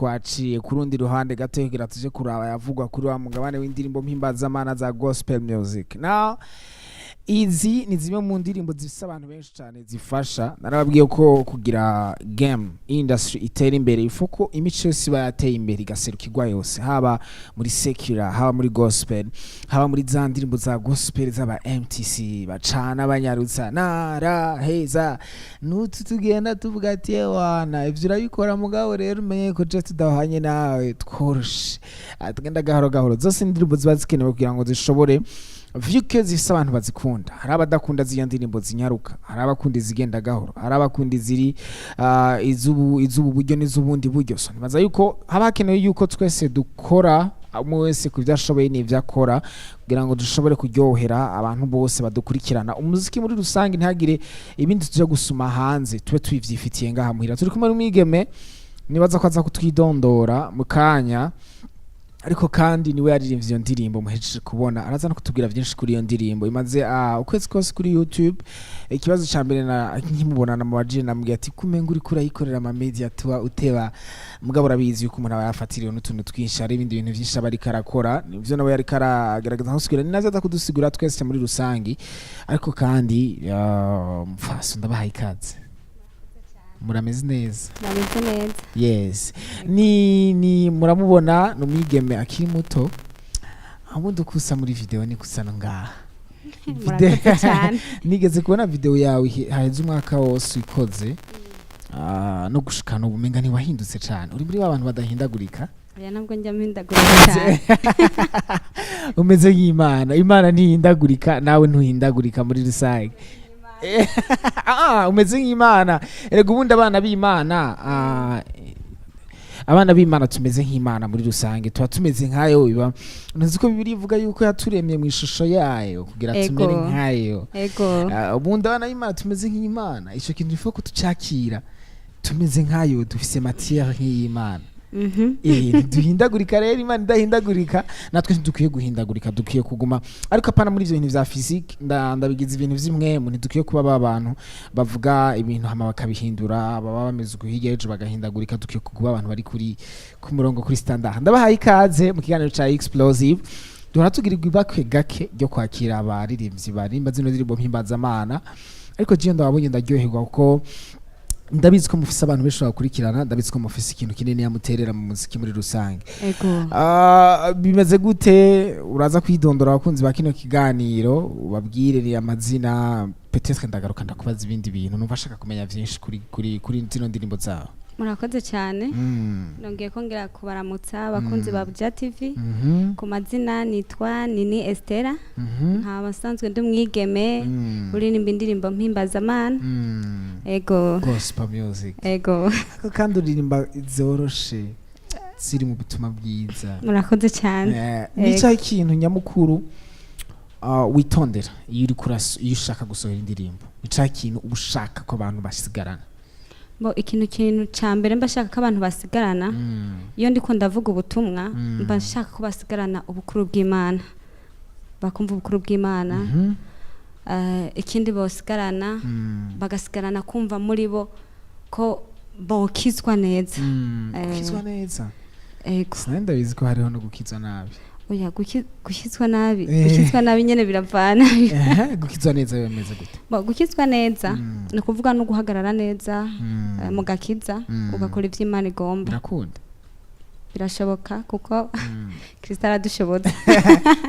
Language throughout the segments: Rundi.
Twaciye ku rundi ruhande gato kugira tuje kuraba yavugwa kuri wa mugabane w'indirimbo mpimbazamana za gospel music. Now, izi ni zimwe mu ndirimbo zifise abantu benshi cyane zifasha. Narababwiye ko kugira game industry itera imbere, ifuko imico yose iba yateye imbere, igaserukirwa yose, haba muri secular, haba muri gospel, haba muri za ndirimbo za gospel z'aba MTC bacana banyarutsa naraheza nutu tugenda tuvuga ati: "Ewana, ivyo urabikora, mugabo rero umenye ko je tudahanye nawe tworoshe." Ah, tugenda gahoro gahoro. Zose indirimbo ziba zikenewe kugira ngo zishobore, vu que zifise abantu bazikunda. Hari abadakunda ziriya ndirimbo zinyaruka, hari abakunda izigenda gahoro, hari abakunda iziri izubu buryo n'iz'ubundi buryo. So nibaza yuko haba hakenewe yuko twese dukora, umwe wese ku byo ashoboye n'ibyo akora, kugira ngo dushobore kuryohera abantu bose badukurikirana umuziki muri rusange, ntihagire ibindi tuja gusuma hanze, tube tubivyifitiye ngaha muhira. Turi kumwe n'umwigeme, nibaza ko aza kutwidondora mu kanya, ariko kandi niwe yaririmbye iyo ndirimbo muhejeje kubona. Araza no kutubwira byinshi kuri iyo ndirimbo imaze ukwezi kose kuri YouTube. Ikibazo ca mbere na nkimubonana mu bajire, namubwiye ati: "Kumenga uriko urayikorera ama media tuba uteba." Mugabo urabizi yuko umuntu aba yafatiriwe n'utuntu twinshi, hari ibindi bintu byinshi aba ariko arakora, nivyo nawe yariko aragerageza gusigura, ni navyo aza kudusigura twese muri rusangi. Ariko kandi mfaso, ndabahaye ikaze. Murameze neza? Nameze neza. Yes, ni muramubona, ni umwigeme akiri muto. Ubundi ukusa muri video ni kusa no ngaha. Murakoze cyane. Nigeze kubona video yawe haheze umwaka wose ikoze, no gushikana ubu umenga ntiwahindutse cyane. Uri muri ba bantu badahindagurika. Oya, ntabwo njya mpindagurika cyane. Umeze nk'Imana. Imana ntihindagurika, nawe ntuhindagurika muri rusange. Umeze nk'Imana. Erega ubundi abana b'Imana, abana b'Imana tumeze nk'Imana muri rusange, tuba tumeze nkayo. Biba ntuzi ko Bibiliya ivuga yuko yaturemye mu ishusho yayo kugira tumere nkayo? Ego. Ubundi abana b'Imana tumeze nk'Imana. Ico kintu ifuko tucakira, tumeze nkayo, dufise matière nk'iy'Imana. Ntiduhindagurika rero. Imana idahindagurika, natwe ntidukwiye guhindagurika, dukwiye kuguma, ariko apana muri ivyo bintu vya physique. Ndabigize ibintu vy'imwemu. Ntidukwiye kuba ba bantu bavuga ibintu hama bakabihindura, baba bameze uku, hirya y'ejo bagahindagurika. Dukwiye kuba abantu bari kuri ku murongo, kuri standard. Ndabahaye ikaze mu kiganiro ca Explosive. Duhora tugirirwa ibakwe gake ryo kwakira abaririmbyi barimba zino ndirimbo mpimbazamana, ariko jewe ndababonye ndaryoherwa, kuko ndabizi ko mufise abantu benshi bakurikirana, ndabizi ko mufise ikintu kinini yamuterera mu muziki muri rusange. Ego. Bimeze gute? Uraza kwidondora abakunzi ba kino kiganiro, ubabwire ni amazina. Peut-être ndagaruka ndakubaza ibindi bintu numva ashaka kumenya vyinshi kuri zino ndirimbo zawe. Murakoze cyane. Nongeye kongera kubaramutsa, abakunzi ba Buja TV. Ku mazina nitwa Nini Estera, nkaba nsanzwe ndi umwigeme uririmba indirimbo mpimbazamana. Ego. Gospel music. Ego. Ariko kandi uririmba zoroshe, ziri mu butumwa bwiza. Murakoze cyane. Ni cyahe ikintu nyamukuru witondera iyo uri iyo ushaka gusohora indirimbo? Ni cyahe ikintu uba ushaka ko abantu basigarana? Bo, ikintu ca mbere mba shaka ko abantu basigarana iyo ndiko ndavuga ubutumwa, mba nshaka ko basigarana ubukuru bw'Imana, bakumva ubukuru bw'Imana. Ikindi bosigarana, bagasigarana kumva muri bo ko bokizwa neza. Gukizwa neza. Ego. Sinari ndabizi ko hariho no gukizwa nabi. Oya, gukizwa nabi, gukizwa nabi nyene biravana. Ehe, gukizwa neza bimeze gute? Bo, gukizwa neza ni ukuvuga no guhagarara neza mu gakiza, ugakora ivyo Imana igomba. Birakunda? Birashoboka, kuko Kristo aradushoboza.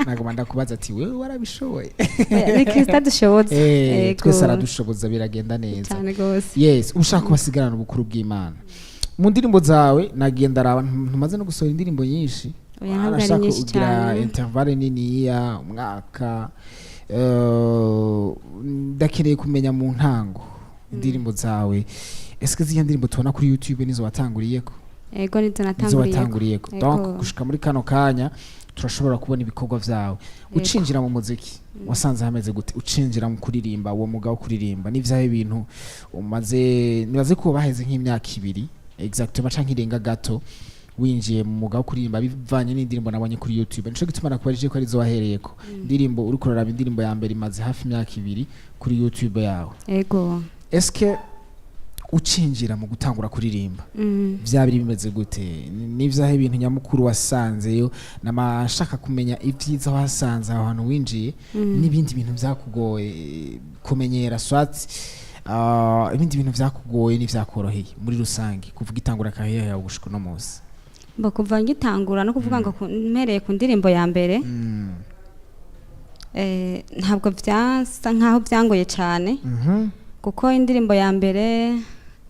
Nagomba ndakubaza ati: "Wewe warabishoboye?" Oya, ni Kristo adushoboza. Ego. Twese aradushoboza, biragenda neza. Cyane gose. Yes, ushaka kubasigarana ubukuru bw'Imana mu ndirimbo zawe. Nagiye ndaraba, ntumaze no gusohora indirimbo nyinshi. Oya, ntabwo ari Arashaka nyinshi kugira cyane. intervalle niniya, umwaka. Ndakeneye kumenya mu ntango indirimbo zawe, eske ziriya ndirimbo tubona kuri YouTube nizo watanguriyeko? Ego, nizo Nizo natanguriyeko. watanguriyeko. Ego. Donc gushika muri kano kanya turashobora kubona ibikorwa vyawe. Ucinjira mu muziki wasanze hameze gute? Ucinjira mu kuririmba, uwo mwuga wo kuririmba, n'ivyahe bintu umaze? Nibaze ko baheze nk'imyaka 2 exactement canke irenga gato winjiye mu mwuga wo kuririmba, bivanye n'indirimbo nabonye kuri YouTube. Nico gituma nakubajije ko arizo wahereyeko. Indirimbo uriko uraraba, indirimbo ya mbere imaze hafi imyaka 2 kuri YouTube yawe. Ego. Eske Ucinjira mu gutangura kuririmba, vyaba biri bimeze gute? N'ivyahe ibintu nyamukuru wasanzeyo? Namashaka kumenya ibyiza wasanze aho hantu winjiye n'ibindi bintu vyakugoye kumenyera, soit ibindi bintu vyakugoye n'ivyakoroheye muri rusange, kuvuga itangura carrière yawe gushika uno munsi. Mbo kuva ngitangura, no kuvuga ngo mpereye ku ndirimbo ya mbere, ntabwo vyasa nkaho byangoye cyane, kuko indirimbo ya mbere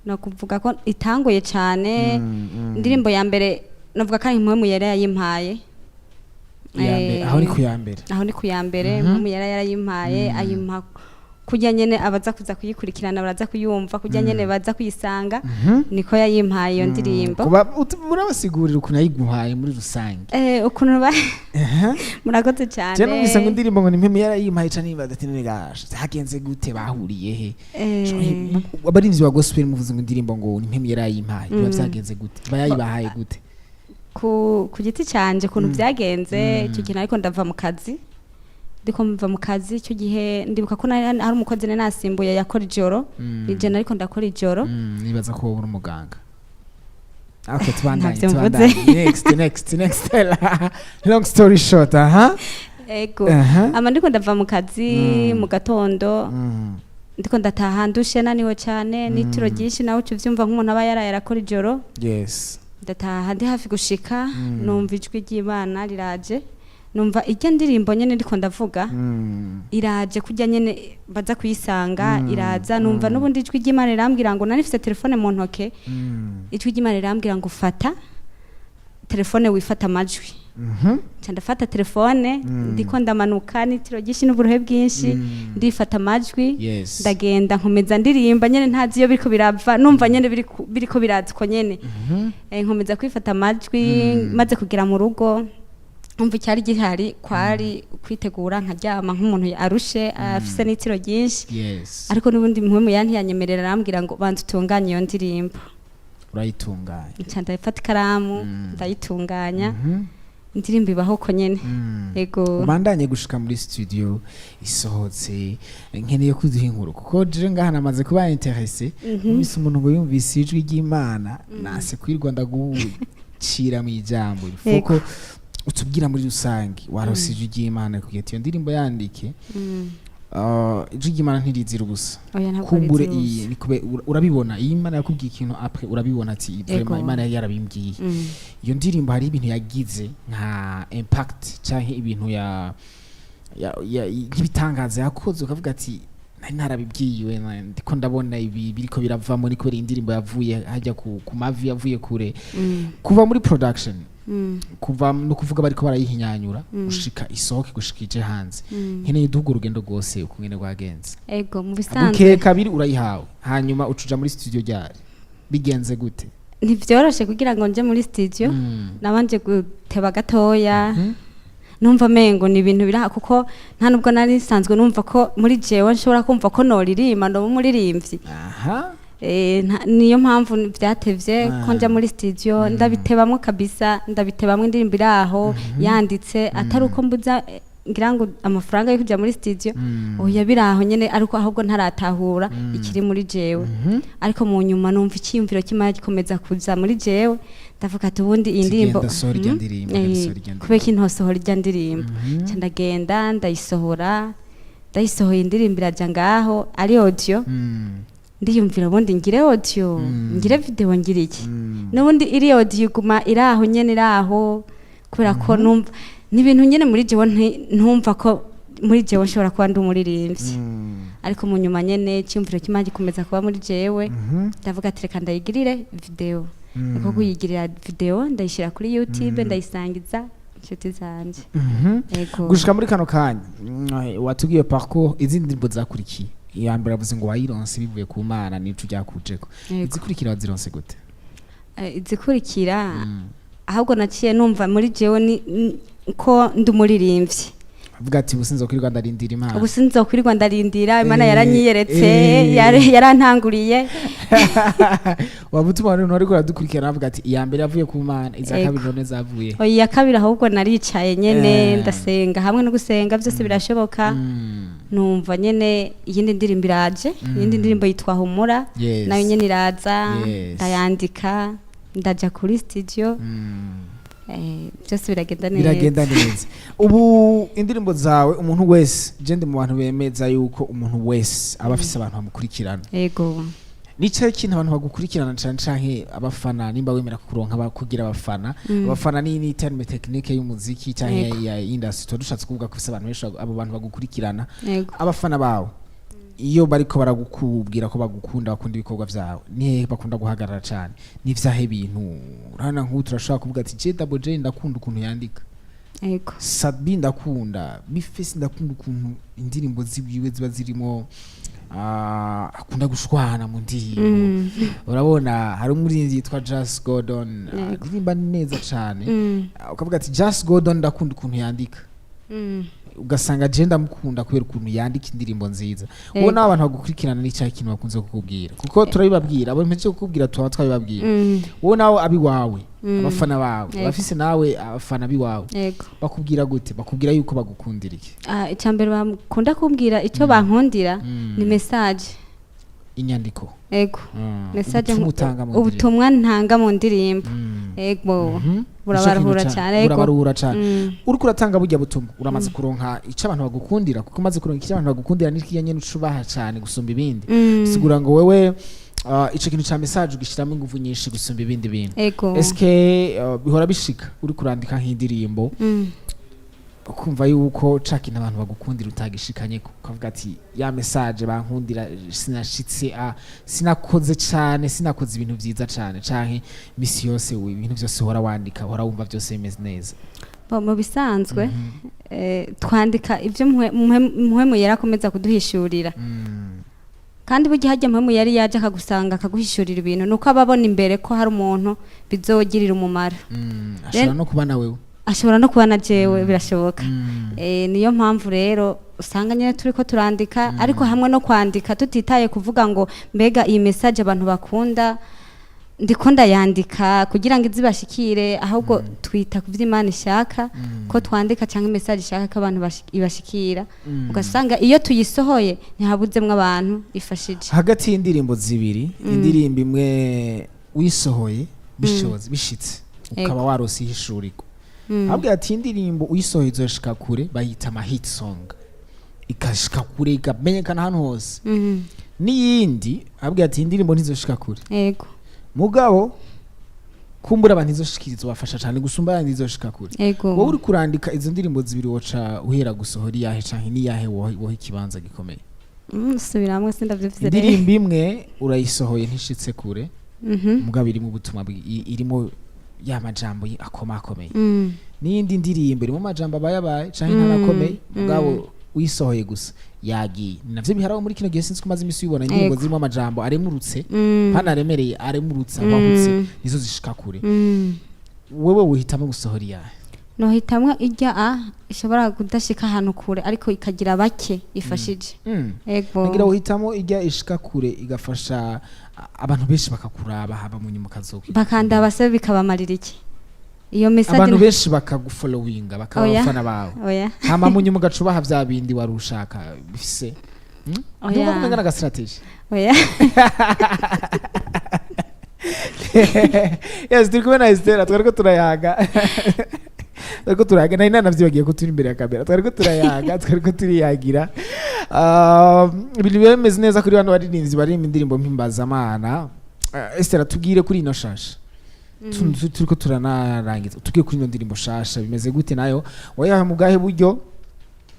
no kuvuga ko itangoye cyane. Indirimbo ya mbere novuga ko ari Impwemu Yera yayimpaye. Iya mbere, aho ni ku ya mbere? Aho ni ku ya mbere. Impwemu Yera yarayimpaye, ayimpa kurya nyene abaza kuza kuyikurikirana baraza kuyumva, kurya nyene baza kuyisanga, niko yayimpaye iyo ndirimbo. Kuba murabasigurira ukuntu yayiguhaye muri rusange. Ukuntu murakoze cyane. Je numvise ngo indirimbo ngo ni Impwemu yarayimpaye, ca nibaza ati: "None gasha vyagenze gute? Bahuriye he?" Abarimvyi ba gospel muvuze ngo indirimbo ngo ni Impwemu yarayimpaye, biba vyagenze gute? Bayayibahaye gute? Ku giti canje, ukuntu byagenze icyo gihe, ariko ndava mu kazi, ndiko mva mu kazi icyo gihe, ndibuka ko nari hari umukozi nari nasimbuye yakora ijoro, nije nariko ndakora ijoro. Nibaza ko wowe uri umuganga. Okay, tubandanye. Ntabyo mvuze. Tubandanye. Next, next, next. Long story short, aha. Ego. Ama ndiko ndava mu kazi mu gatondo, ndiko ndataha ndushe, naniwe cyane n'itiro ryinshi, nawe uca uvyumva nk'umuntu aba yaraye arakora ijoro. Ndataha, ndi hafi gushika, numva ijwi ry'Imana riraje, numva ijya ndirimbo nyene ndiko ndavuga iraje, kujya nyene baza kuyisanga, iraza. Numva n'ubundi ijwi ry'Imana rirambwira ngo, nari mfite telefone mu ntoke, ijwi ry'Imana rirambwira ngo: "Fata telefone wifata amajwi." Nca ndafata telefone, ndiko ndamanuka n'itiro ryinshi n'uburuhe bwinshi, ndifata amajwi, ndagenda nkomeza ndirimba nyene, ntazi iyo biriko birava, numva nyene biriko biraza uko nyene. Nkomeza kwifata amajwi. Maze kugera mu rugo, umva icyari gihari kwari kwitegura nkaryama nk'umuntu arushe, afise n'itiro ryinshi. Ariko n'ubundi Mpwemu yantiyanyemerera, arambwira ngo: "Banza utunganye iyo ndirimbo." Urayitunganya. Nca ndafata ikaramu, ndayitunganya, indirimbo ibaho uko nyene. Ego. Ubandanye gushika muri studio, isohotse, nkeneye kuduha inkuru, kuko je ngaha namaze kuba intéressé. Numvise umuntu ngo yumvise ijwi ry'Imana, nase kwirwa ndagucira mu ijambo. Yego. Fuko utubwira muri rusange, warose ijwi ry'Imana kugira ati: "Iyo ndirimbo yandike." Ijwi ry'Imana ntirizira ubusa. Oya, ntabwo Kumbure rizira iyi ubusa. nikube urabibona iyo Imana yakubwiye ikintu, après urabibona ati: "Vraiment, Imana yari yarabimbwiye." Iyo ndirimbo hari ibintu yagize nka impact, canke ibintu ya nk'ibitangaza yakoze, ukavuga ati: "Nari narabibwiwe, ndiko ndabona ibi biriko biravamo, ni kubera iyi ndirimbo yavuye hajya ku mavi, yavuye kure." Kuva muri production, kuva no kuvuga bariko barayihinyanyura, gushika isohoke, gushika ije hanze, nkeneye duhuga urugendo rwose ukungene rwagenze. Ego, mu bisanzwe Bukeye kabiri urayihawe, hanyuma ucuja muri studio ryari? Bigenze gute? Ntivyoroshe kugira ngo nje muri studio. Nabanje guteba gatoya, numva mengo ni ibintu biraha, kuko nta nubwo nari nsanzwe numva ko muri jewe nshobora kumva ko noririmba, ndoba umuririmbyi. Niyo mpamvu byatevye ko nja muri studio. Ndabitebamwo kabisa, ndabitebamwo. Indirimbo iraho yanditse, atari uko mbuza ngira ngo amafaranga yo kuja muri studio, oya, biraho nyene, ariko ahubwo ntaratahura ikiri muri jewe. Ariko mu nyuma numva icyiyumviro cy'Imana gikomeza kuza muri jewe, ndavuga ati: "Ubundi iyi ndirimbo Tugenda sohora irya ndirimbo, genda sohora irya kubera ko ntosohora irya ndirimbo?" Nca ndagenda ndayisohora. Ndayisohoye, indirimbo iraja ngaho ari audio. Ndiyumvira: ubundi ngire audio, ngire video, ngire iki? N'ubundi iri audio iguma iraho nyene, iraho, kubera ko numva ni ibintu nyene muri jewe ntumva ko muri jewe nshobora kuba ndi umuririmbyi. Ariko mu nyuma nyene icyumviro cy'Imana gikomeza kuba muri jewe, ndavuga ati: "Reka ndayigirire video." Niko kuyigirira video, ndayishyira kuri YouTube, ndayisangiza inshuti zanje. Ego. Gushika muri kano kanya, watubwiye parcours, izindi ndirimbo zakurikiye, iya mbere avuze ngo wayironse bivuye ku Mana, nico ryakujeko. Yego. Izikurikira wazironse gute? Izikurikira, ahubwo naciye numva muri jewe ko ndi umuririmbyi. Avuga ati: "Ubu sinzokwirirwa ndarindira Imana." Ubu sinzokwirirwa ndarindira Imana, yaranyiyeretse, yarantanguriye. Waba utuma rero ariko uradukurikirana avuga ati: "Iya mbere yavuye ku Mana, iza kabiri none zavuye?" Oya, iya kabiri ahubwo naricaye nyene, ndasenga, hamwe no gusenga byose birashoboka. Numva nyene iyindi ndirimbo iraje, iyindi ndirimbo yitwa Humura. Nayo nyene iraza. Ndayandika, ndaja kuri studio. Byose biragenda neza. Biragenda neza. Ubu indirimbo zawe, umuntu wese, je ndi mu bantu bemeza yuko umuntu wese aba afise abantu bamukurikirana. Nicaye ikintu abantu bagukurikirana cane canke abafana, nimba wemera kuronka kugira abafana. Abafana ni terme technique y'umuziki canke ya industry. Tuba dushatse kuvuga ko ufise abantu benshi, abo bantu bagukurikirana. Abafana bawe iyo bariko baragukubwira ko bagukunda, bakunda ibikorwa vyawe, ni hehe bakunda guhagarara cane? Ni vyahe bintu? Urabona nk'ubu turashobora kuvuga ati: "Je Double J ndakunda ukuntu yandika." Sabi ndakunda, Bface ndakunda ukuntu indirimbo ziwiwe ziba zirimo, akunda gushwana mu ndirimbo. Urabona hari umuririmbyi yitwa Just Gordon, aririmba neza cane. Ukavuga ati: "Just Gordon ndakunda ukuntu yandika." Ugasanga je ndamukunda kubera ukuntu yandika indirimbo nziza. Wowe nawe abantu bagukurikirana n'icyaha ikintu bakunze kukubwira, kuko turabibabwira, abo mpejeje kukubwira tuba twabibabwira. Wowe nawe abiwawe, abafana bawe, abafise nawe abafana biwawe, bakubwira gute? Bakubwira yuko bagukundira iki? Icya mbere bakunda kumbwira, icyo bankundira ni message. Inyandiko. Ego. Message. Ubutumwa utanga mu ndirimbo. Ubutumwa ntanga mu ndirimbo. Ego. Burabaruhura Nico kintu cyane, ego. Burabaruhura cyane. Uriko uratanga burya butumwa, uramaze kuronka icyo abantu bagukundira, kuko umaze kuronka icyo abantu bagukundira n'ikiya nyene ucubaha cyane gusumba ibindi. Sigura ngo wewe ico kintu ca message ugishiramo inguvu nyinshi gusumba ibindi bintu. Ego. Eske bihora bishika uri kurandika nk'indirimbo, ukumva yuko ca kintu abantu bagukundira utagishikanye, ukavuga ati: "Ya message bankundira sinashitse, sinakoze cane, sinakoze ibintu vyiza cane"? Canke misi yose ibintu vyose uhora wandika, uhora wumva vyose bimeze neza? Bo, mu bisanzwe twandika ibyo Mpwemu Yera akomeza kuduhishurira. Kandi burya hajya Mpwemu yari yaje akagusanga akaguhishurira ibintu, nuko aba abona imbere ko hari umuntu bizogirira umumaro. Ashobora no kuba nawewe. Ashobora no kuba na jewe, birashoboka. Niyo mpamvu rero usanga nyine turiko turandika, ariko hamwe no kwandika tutitaye kuvuga ngo: "Mbega iyi message abantu bakunda ndiko ndayandika kugira ngo izibashikire?" Ahubwo twita ku vyo Imana ishaka ko twandika cyangwa message ishaka ko abantu ibashikira. Ugasanga iyo tuyisohoye ntihabuzemwo abantu ifashije. Hagati y'indirimbo zibiri, indirimbo imwe wisohoye bishoboze bishitse, ukaba warose ihishurirwa, ahubwo ati indirimbo uyisohoye izoshika kure, bayita ama hit song, ikashika kure, ikamenyekana ahantu hose, n'iyindi abwira ati indirimbo ntizoshika kure, mugabo kumbura abantu izoshikiriza bafasha cyane gusumba yandi izoshika kure. Wowe uri kurandika izo ndirimbo zibiri, woca uhera gusohora iyahe, canke niyahe woha ikibanza gikomeye? Subiramwe, sindavyumvise rero. Indirimbo imwe urayisohoye ntishitse kure, mugabo irimo ubutumwa irimo ya majambo akomakomeye, n'iyindi ndirimbo irimo amajambo abayabaye canke ntanakomeye, mugabo uyisohoye gusa yagiye. Ni navyo biharaho muri kino gihe. Sinzi ko umaze imisi ubibona, indirimbo zirimo amajambo aremurutse, hanaremereye, aremurutse, abahutse, nizo zishika kure. Wewe uhitamo gusohora iyahe? Nohitamwo ijya a ishobora kudashika ahantu kure ariko ikagira bake ifashije. Ego. Nagira uhitamo ijya ishika kure, igafasha abantu benshi bakakuraba, haba mu nyuma kazoka. Bakandaba se bikabamarira iki iyo message? Abantu benshi bakagufollowinga, bakaba Oya. abafana bawe, Oya. hama mu nyuma ugaca ubaha vya bindi wari ushaka bifise. Oya. Ndumva kumenga n'aga strategy. Oya. Yes, turi kumwe na Estera, twariko turayaga. Nari nanavyibagiye ko turi imbere ya kamera. Twariko turayaga, twariko turiyagira. Ibintu biba bimeze neza kuri bano baririmbyi baririmba indirimbo mpimbazamana. Estera, tubwire kuri ino shasha. Turiko turanarangiza, tubwire kuri ino ndirimbo shasha, bimeze gute? Nayo wayaha mu bwahe buryo?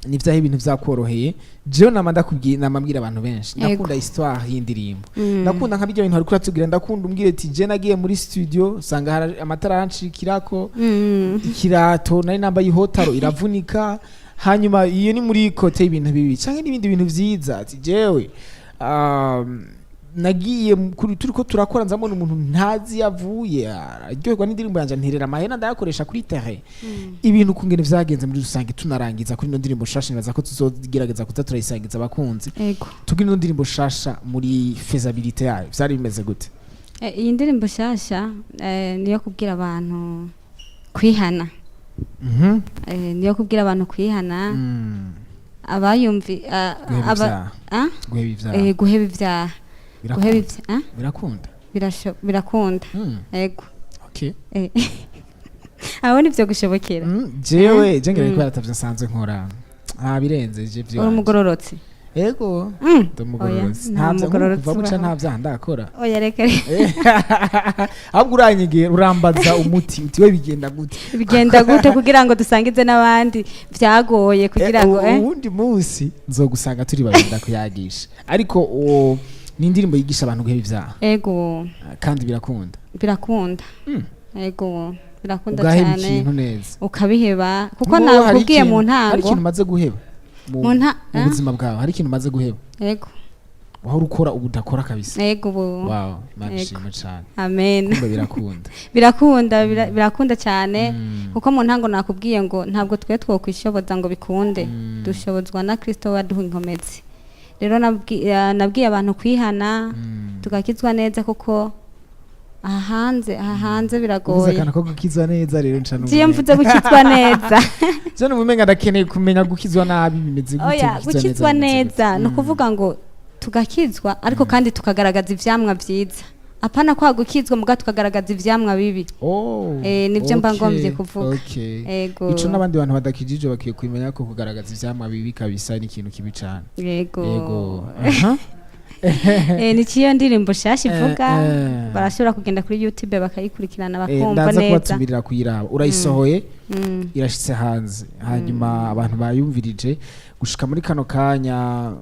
Ni vyahe ibintu vyakoroheye? Jewe nama ndakubwiye, nama mbwira abantu benshi, ndakunda histoire y'indirimbo. Ndakunda nka bijya bintu hariko uratubwira. Ndakunda umbwire ati: "Je nagiye muri studio nsanga hari amatara arancikirako, ikirato nari nambaye ihotaro iravunika." Hanyuma iyo ni muri côté y'ibintu bibi canke n'ibindi bintu vyiza, ati: "Jewe nagiye kuri turiko turakora, nzamubona umuntu ntazi yavuye, araryoherwa n'indirimbo yanje, nterera amahera ndayakoresha kuri terrain." Ibintu kungene vyagenze muri rusange, tunarangiza kuri ino ndirimbo shasha, nibaza ko tuzogerageza kuza turayisangiza abakunzi. Tubwire ino ndirimbo shasha, muri faisabilité yayo vyari bimeze gute? Iyi ndirimbo shasha niyo kubwira abantu kwihana. Niyo kubwira abantu kwihana. Abayumvi Guheba aba ivyaha. Ah? Guheba ivyaha. Guheba ivyaha, guheba Birakunda. ivyaha, ah? Birakunda. Birakunda. Ego. Aho nivyo gushobokera. Jewe je ngira kubera atavyo nsanzwe nkora, nta birenze je Uri vyiwanje. umugororotsi? Ego. Oya, Ndi umugororotsi. nta Nta vya mugororotsi kuva buca ubaho. nta vyaha ndakora. Oya, reka reka. Ahubwo uranyegera urambaza umuti uti: "We bigenda gute?" Bigenda gute kugira ngo dusangize n'abandi vyagoye kugira ngo Uwundi munsi nzogusanga turi babiri ndakuyagisha, ariko uwo ni indirimbo yigisha abantu guheba ivyaha. Ego. Kandi birakunda. Birakunda. Ego, birakunda Ugaheba cyane. ikintu neza. Ukabiheba kuko Nk'ubu hari nakubwiye mu hari ntango. ikintu umaze guheba Mu mu Ah? buzima bwawe, hari ikintu umaze guheba Ego. wahora ukora ubu udakora kabisa? Ego, ubu. Wow, Imana Ego. ishimwe cane. Amen. Kumbe birakunda. Birakunda, birakunda cyane, kuko mu ntango nakubwiye ngo ntabwo twe twokwishoboza ngo bikunde, dushobozwa na Kristo waduha inkomezi. Rero nabwiye abantu kwihana, tugakizwa neza, kuko aha hanze Uvuze biragoye. akantu ko gukizwa neza rero nca Ngiye mvuze gukizwa neza. Je numva umenga ndakeneye kumenya gukizwa nabi bimeze gute. Oya, gukizwa bimeze neza gute? ni ukuvuga ngo tugakizwa ariko kandi tukagaragaza ivyamwa vyiza, apana kwa gukizwa muga tukagaragaza ivyamwa bibi. Oh, Nivyo mba okay, ngombye kuvuga. Okay. Ego. Ico n'abandi bantu badakijije bakwiye kumenya ko kugaragaza ivyamwa bibi kabisa ni ikintu kibi cane. Yego. Yego. Aha. Ni ciyo ndirimbo shasha ivuga. Barashobora kugenda kuri YouTube bakayikurikirana, bakumva Ndaza neza. kubatumirira kuyiraba. Urayisohoye, irashitse hanze, hanyuma abantu bayumvirije gushika muri kano kanya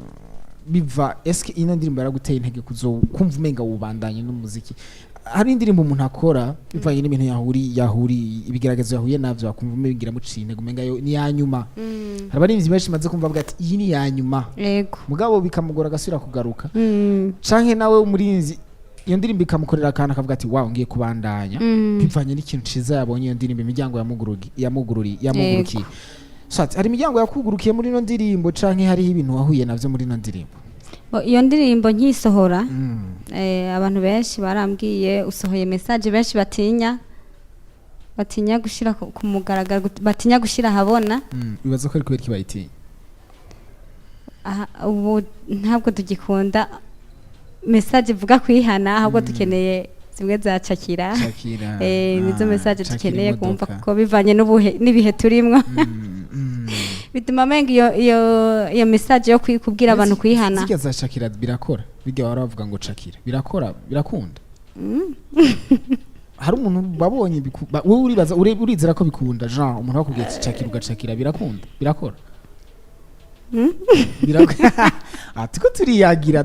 biva, eske ino ndirimbo yaraguteye intege kuzo kumva umenga wubandanye n'umuziki? Hari indirimbo umuntu akora bivanye n'ibintu yahuri ibigeragezo yahuye navyo, akumva umenga iramuciye intege, umenga yo ni ya nyuma. Hari abaririmbyi benshi maze kumva bavuga ati: "Iyi ni ya nyuma." Mugabo bikamugora agasubira kugaruka, canke nawe umurinzi iyo ndirimbo ikamukorera akantu akavuga ati: "Wow, ngiye kubandanya," bivanye n'ikintu ciza yabonye iyo ndirimbo, imiryango yamugurukiye. So ati, hari imiryango yakugurukiye muri ino ndirimbo canke hariho ibintu wahuye navyo muri ino ndirimbo? Bo, iyo ndirimbo nkisohora, abantu benshi barambwiye: "Usohoye message benshi batinya gushira ku mugaragaro, batinya gushira ahabona." Wibaza ko ari kubera iki bayitinya? Aha, ubu ntabwo tugikunda message ivuga kwihana, ahubwo dukeneye zimwe za cakira. Shakira. Nizo Ah, message Shakira dukeneye kumva, imodoka. kuko bivanye n'ibihe turimwo, bituma amenga iyo message yo kubwira abantu kwihana. Zirya za Shakira birakora, bijya bahora bavuga ngo cakira, birakora, birakunda. Hari umuntu wabonye wowe uribaza, urizera ko bikunda? Jean, umuntu bakubwiye ati cakira ugacakira, birakunda, birakora? Ah, tuko turiyagira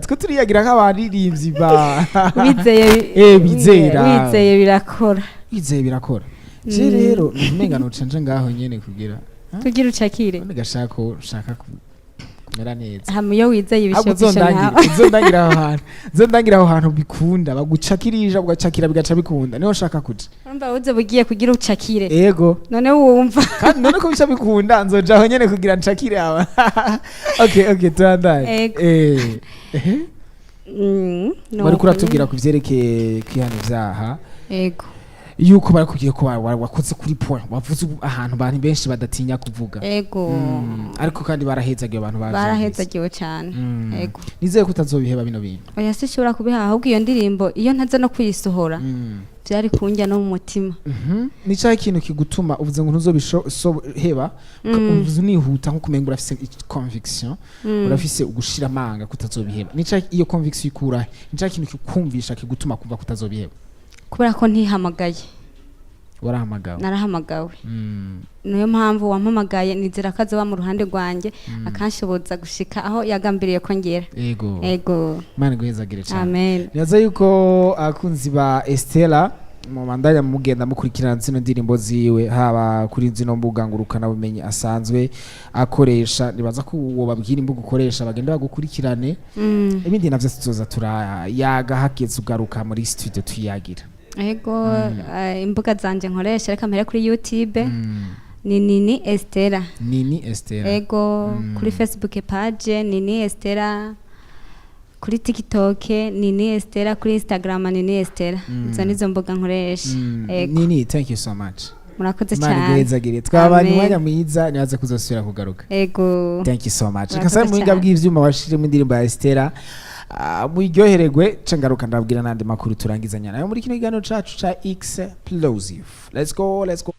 nk'abaririmbyi ba Wizeye. Bizera. Wizeye birakora. Wizeye birakora. Je rero umenga noca nje ngaho nyene kugira Kugira ucakire. None gashaka ko nshaka kumera neza. Hama iyo wizeye Ahubwo ibishobisho nawe. uzondangira aho hantu, uzondangira aho hantu bikunda, bagucakirija ugacakira bigaca bikunda, niho nshaka kuja. Urumva uze bugiye kugira ucakire. Ego. None wumva. Kandi none ko bica bikunda, nzoja aho nyene kugira ncakire aba. Okay, turandaye. Ego. Wari Nuko kuratubwira nyene. ku vyerekeye kwihana ivyaha, Ego. yuko barakubwiye ko wakoze kuri point, wavuze ahantu abantu benshi badatinya kuvuga. Ego. Ariko kandi barahezagiwe abantu bavyumvise. Barahezagiwe cyane. Ego. Nizeye ko utazobiheba bino bintu. Oya, sinshobora kubiha, ahubwo iyo ndirimbo iyo ntaza no kuyisohora byari kunjya no mu mutima. Ni cyahe ikintu kigutuma uvuze ngo ntuzobiheba, uvuze unihuta nko kumenga urafise conviction, urafise ugushira amanga kutazobiheba? Ni cyahe, iyo conviction ikurahe? Ni cyahe ikintu kikumvisha kigutuma kumva kutazobiheba? Kubera ko ntihamagaye. Warahamagawe. Narahamagawe. Niyo mpamvu wampamagaye, nizera ko azoba mu ruhande rwanjye akanshoboza gushika aho yagambiriye ko ngera. Ego. Ego. Imana iguhezagire cyane. Amen. Nibaza yuko abakunzi ba Estella mubandanya mugenda mukurikirana zino ndirimbo ziwe, haba kuri zino mbuga ngurukanabumenyi asanzwe akoresha. Nibaza ko uwo babwira imbuga ukoresha bagenda bagukurikirane. Ibindi navyo tuzoza turayaga hageze ugaruka muri studio tuyagira. Ego, imbuga zanje nkoresha, reka mpere kuri YouTube, ni Nini Estera. Nini Estera. Ego. Kuri Facebook page Nini Estera, kuri TikTok Nini Estera, kuri Instagram Nini Estera. Izo nizo mbuga nkoresha. Ego. Nini, thank you so much. Murakoze Imana cyane. iguhezagire. Twabanye Amen. umwanya mwiza, nibaze kuzosubira kugaruka. Ego. Thank you so much. Murakoze Reka sabe muhinga cyane. bw'ivyuma bashiremo indirimbo ya Estera. Ah, muyiryohererwe, ca ngaruka ndababwira n'andi makuru turangizanya nayo muri kino kiganiro cacu ca Explosive. Let's go, let's go.